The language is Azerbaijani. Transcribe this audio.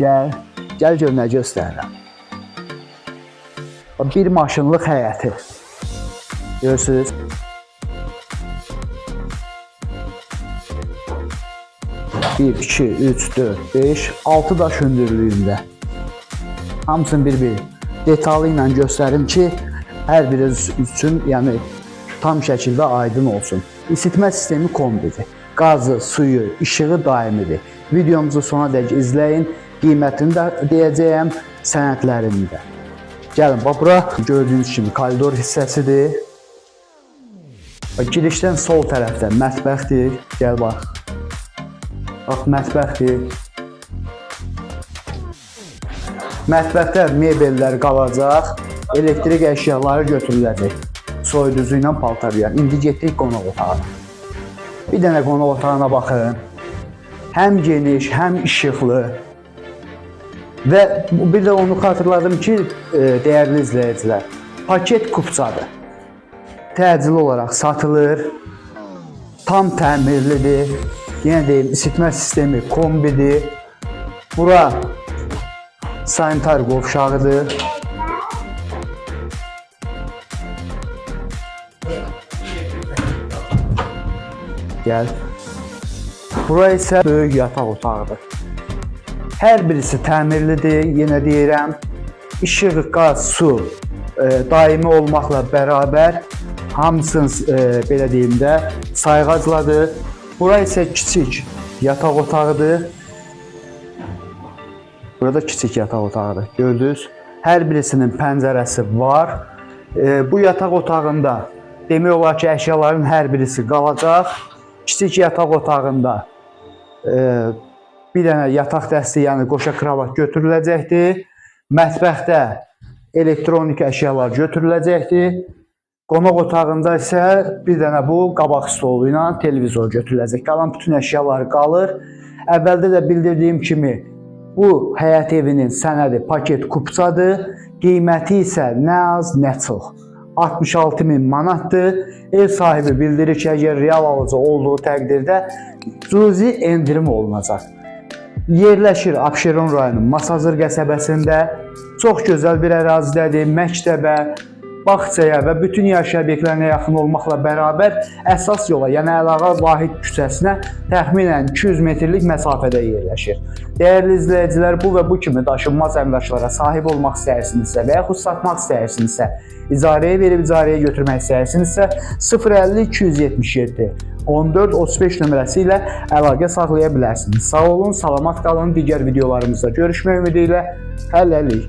Gəl, gəl gör nə göstərirəm. Bax, bir maşınlıq həyəti. Görürsüz? Bir, 2, 3, 4, 5, 6 daş hündürlüyündə. Hamısını bir-bir detalı ilə göstərim ki, hər biri üçün, yəni tam şəkildə aydın olsun. İsitmə sistemi kombidir. Qazı, suyu, işığı daimidir. Videomuzu sona dək izləyin. Qiymətini də deyəcəyəm, sənədlərini də. Gəlin, bax bura gördüyünüz kimi koridor hissəsidir. Bax, girişdən sol tərəfdə mətbəxdir. Gəl bax. Bax, mətbəxdir. Mətbəxdə mebellər qalacaq, elektrik əşyaları götürüləcək. Soyuducu ilə paltar yuyan. İndi getdik qonaq otağına. Bir dənə qonaq otağına baxın. Həm geniş, həm işıqlı. Və bir də onu xatırladım ki, dəyərli izləyicilər, paket kupçadır. Təcili olaraq satılır. Tam təmirlidir. Yenə deyim, isitmə sistemi kombidir. Bura sanitar qovşağıdır. Gəl. Bura isə böyük yataq otağıdır. Hər birisi təmirlidir, yenə deyirəm. İşıq, qaz, su daimi olmaqla bərabər hamısının belə deyim də sayğacladır. Bura isə kiçik yataq otağıdır. Burada kiçik yataq otağıdır. Gördünüz? Hər birisinin pəncərəsi var. Bu yataq otağında demək olar ki, əşyaların hər birisi qalacaq. Kiçik yataq otağında bir dənə yataq dəsti, yəni qoşa kravat götürüləcəkdir. Mətbəxdə elektronik əşyalar götürüləcəkdir. Qonaq otağında isə bir dənə bu qabaq stolu ilə televizor götürüləcək. Qalan bütün əşyalar qalır. Əvvəldə də bildirdiyim kimi bu həyət evinin sənədi paket kupçadır. Qiyməti isə nə az, nə çox. 66 min manatdır. Ev sahibi bildirir ki, əgər real alıcı olduğu təqdirdə cüzi endirim olunacaq. Yerləşir Abşeron rayonu Masazır qəsəbəsində. Çox gözəl bir ərazidədir. Məktəbə, bağçaya və bütün yaşayış obyektlərinə yaxın olmaqla bərabər əsas yola, yəni Əliağa Vahid küçəsinə təxminən 200 metrlik məsafədə yerləşir. Dəyərli izləyicilər, bu və bu kimi daşınmaz əmlaklara sahib olmaq istəyirsinizsə və yaxud satmaq istəyirsinizsə, icarəyə verib icarəyə götürmək istəyirsinizsə 050 277 14 35 nömrəsi ilə əlaqə saxlaya bilərsiniz. Sağ olun, salamat qalın. Digər videolarımızda görüşmək ümidi ilə hələlik.